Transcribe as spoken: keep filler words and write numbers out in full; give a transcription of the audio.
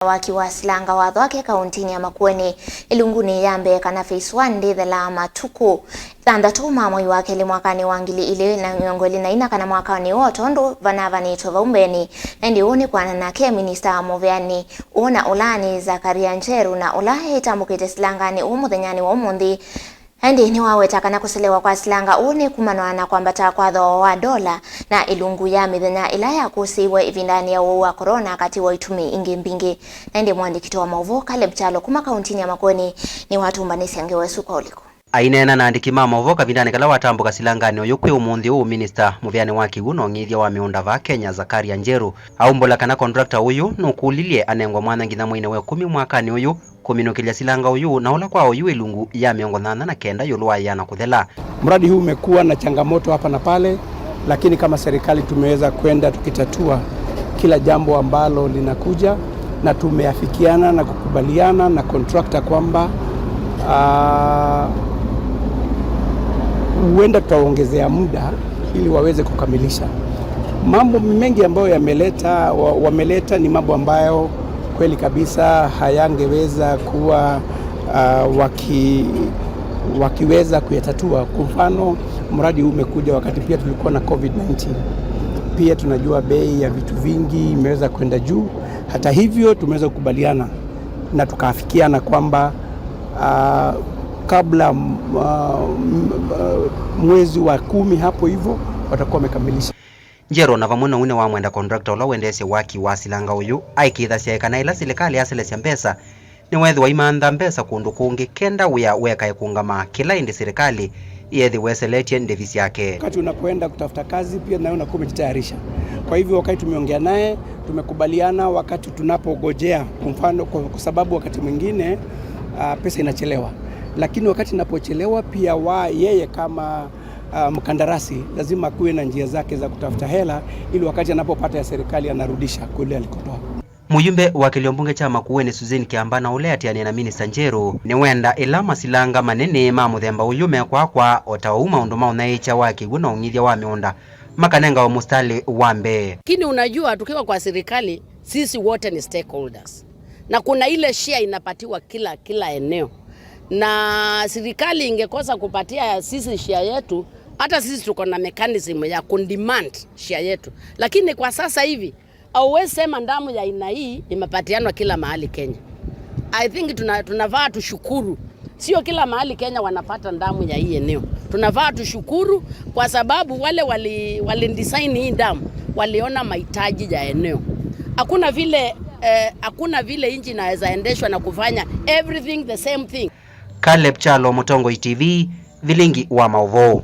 waki wa silanga watho wake kauntinĩ ya Makueni. Ĩlungunĩ ya mbee kana phase one ndĩthelaa matukũ thanthatũ ma mwei wa kelĩ mwakanĩ wa ngili ilĩ na mĩongo ĩlĩ na ina kana mwakanĩ ũũ, o tondũ vanavanĩtwe vau mbeenĩ. Na ĩndĩ ũũ nĩ kũanana nake minista mũvĩanĩ ũũ na ũla nĩ Zakaria Njeru, na ũla etambũkĩte silanganĩ ũũ mũthenyanĩ wa ũmũnthĩ. Ĩndĩ nĩwaweta kana kũselewa kwa silanga ũũ nĩ kumana na kwambata kwa thooa wa ndola na ĩlungu ya mĩthenya ĩla yakũsĩiwe ĩvindanĩ ya ũwau wa corona katĩ wa itumi ingĩ mbingĩ. Na ĩndĩ mũandĩki witũ wa maũvoo Caleb Kyalo kuma kauntinĩ ya Makueni nĩwatũmbanĩsya ngewa ĩsu kwa ũliku. Aineena na andĩki ma maũvoo kavindanĩ kala watambũka silanganĩ ũyũ kwĩ ũmũnthĩ ũũ, minista mũvĩanĩ wa kĩw'ũ na ũng'ithya wa mĩũnda vaa Kenya, Zakaria Njeru, aumbũla kana contractor ũyũ nũkũlilye anengwe mwanya nginya mweinĩ wa ĩkũmi mwakanĩ ũyũ kũminũkĩlya silanga ũyũ, na ũla kwa oyu ĩlungu ya mĩongo nyanya na kenda ĩũlũ wa ĩana kũthela. Mradi huu umekuwa na changamoto hapa na pale, lakini kama serikali tumeweza kwenda tukitatua kila jambo ambalo linakuja, na tumeafikiana na kukubaliana na contractor kwamba, ah, huenda tutaongezea muda ili waweze kukamilisha. Mambo mengi ambayo yameleta, wa-, wameleta ni mambo ambayo kweli kabisa hayangeweza kuwa, ah, waki-, wakiweza kuyatatua. Kwa mfano, mradi huu umekuja wakati pia tulikuwa na covid nineteen. Pia tunajua bei ya vitu vingi imeweza kwenda juu. Hata hivyo, tumeweza kukubaliana na tukaafikiana kwamba, ah, kabla, ah, m-, ah, mwezi wa kumi hapo hivyo watakuwa wamekamilisha. Njeru na vamwe na ũu nĩwamwenda contractor ũla wendeesye waki wa silanga ũyũ aĩkĩĩthasya kana ĩla silikalĩ yaselesya mbesa, nĩweethĩwa aimantha mbesa kũndũ kũngĩ kenda wĩa wekae kũũngama kĩla ĩndĩ silikalĩ ĩethĩwe ĩseletye ndĩvi syake. Wakati unapoenda kutafuta kazi pia nawe unakuwa umejitayarisha. Kwa hivyo wakati tumeongea naye, tumekubaliana wakati tunapogojea, kwa mfano, kwa, kwa sababu wakati mwingine, ah, pesa inachelewa. Lakini wakati inapochelewa pia wa yeye kama ah, mkandarasi lazima akuwe na njia zake za kutafuta hela ili wakati anapopata ya serikali anarudisha kule alikotoa. Mũyumbe wa kĩlio mbunge kya Makueni Susan Kiamba na ũla eatĩanĩe na minista Njeru nĩwenda ĩla masilanga manene ma mũthemba ũyũ mekwakwa, o ta ũu maũndũ ma ũnyaĩĩkya wa kĩw'ũ na ũng'ithya wa mĩũnda makanengawa mũsitalĩ wa mbee. Lakini unajua, tukiwa kwa serikali, sisi wote ni stakeholders. Na kuna ile share inapatiwa kila, kila eneo. Na serikali ingekosa kupatia sisi share yetu, hata sisi tuko na mechanism ya kudemand share yetu. Lakini kwa sasa hivi, hauwezi sema damu ya aina hii imepatianwa kila mahali Kenya. I think tuna-, tunafaa tushukuru. Sio kila mahali Kenya wanapata damu ya hii eneo. Tunafaa tushukuru kwa sababu wale wali-, wali design hii damu waliona mahitaji ya eneo. Hakuna vile, eh, hakuna vile nchi inaweza endeshwa na kufanya everything the same thing. Caleb Kyalo, Mũtongoi T V, vilingi wa maũvoo.